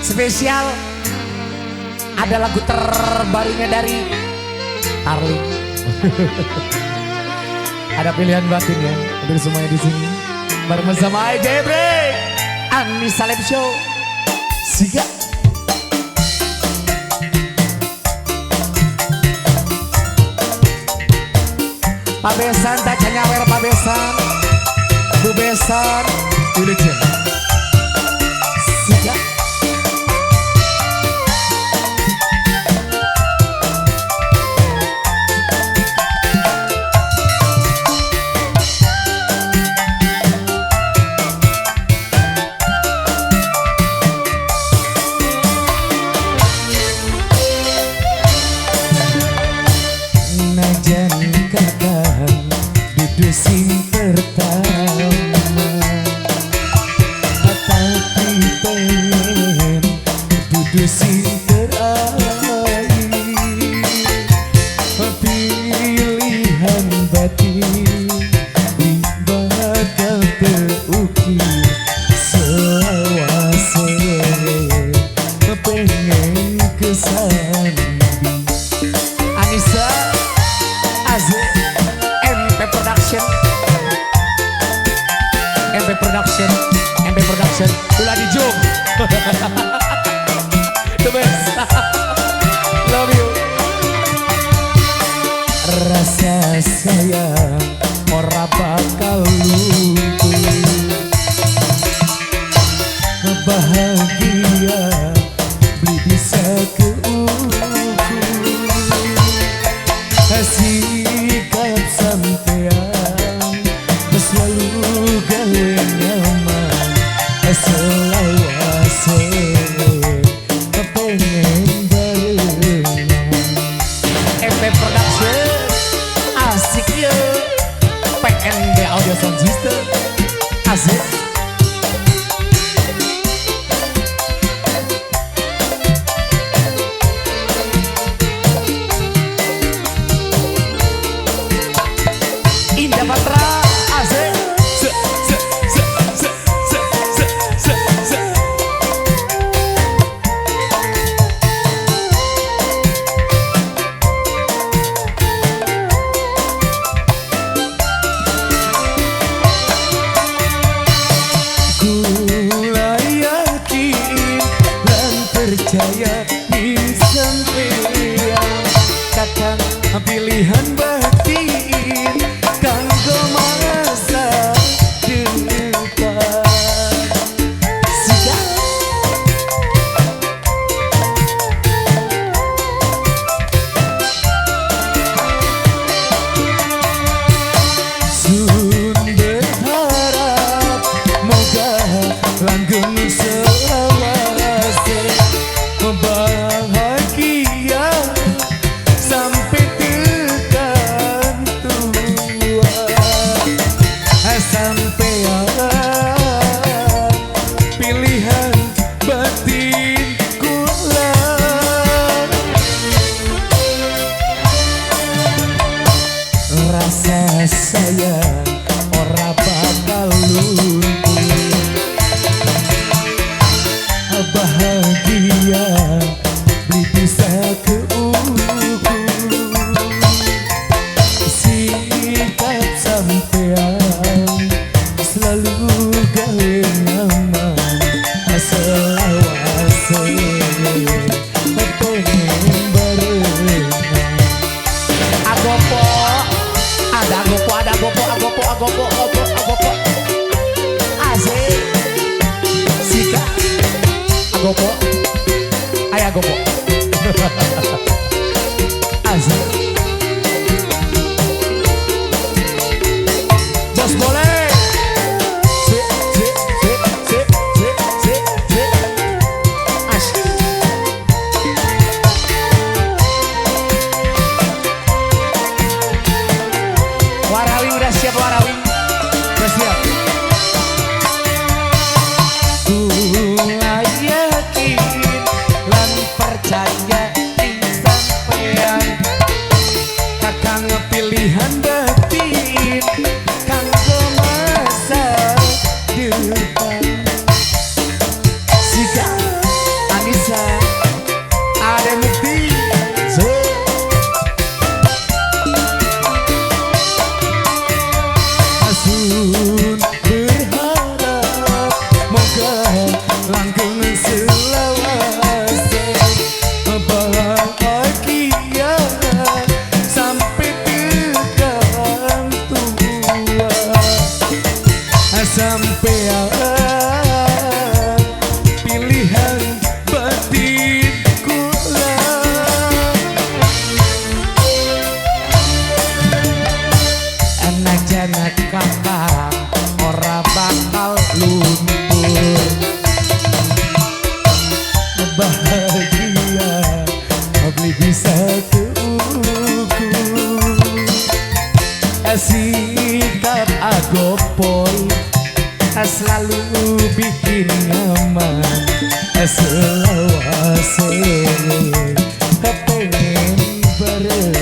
Spesial ada lagu terbarunya dari Tarling. Ada pilihan batin ya untuk semuanya di sini. Bareng sama AJ Break, Anissa Lab Show. Siga. Pak Besan, tak nyawer Pak Besan, Bu Besan, Wilujeng. Siga. Najan kakang dudu sing pertama, tapi pengen dudu sing terakhir. Pilihan batin bakal terukir selawase, pengen kesandi. Anissa Aziz, MP Production, MP Production, MP Production, ulah di Jom. The best. Love you. Rasa sayang ora bakal luntur, bahagia beli bisa keukur. Sikap sampean selalu gawe nyaman, selawase pengen barengan. MP Production asik ya, PNB Audio Sound System asik. Indah Patra asik. Se se se se se se se se. Kula yakin lan percaya ning sampeyan, kakang pilihan batin kanggo masa depan. Siap. Sun berharap moga langgeng selawase, bahagia sampai tekan tua. Sampean pilihan batin kula. Rasa sayang ora bakal luntur, bahagia beli bisa keukur. Sikap sampean selalu gawe nyaman, selawase pengen barengan. Agopo, ada agopo, ada agopo, agopo, agopo, agopo, agopo. Asik. Sika. Agopo. Ayo agopo. Asik. Bos boleh. Se se se se se se se. Asik. Warawing udah siap, warawing udah siap. Kula yakin lan percaya Duka langgeng selawase, bahagia sampai tekan tua, sampai pilihan batin kula. Enak kakang ora bakal luntur, bahagia beli bisa keukur, sikap agopol selalu bikin nyaman, selawase kepengen bareng.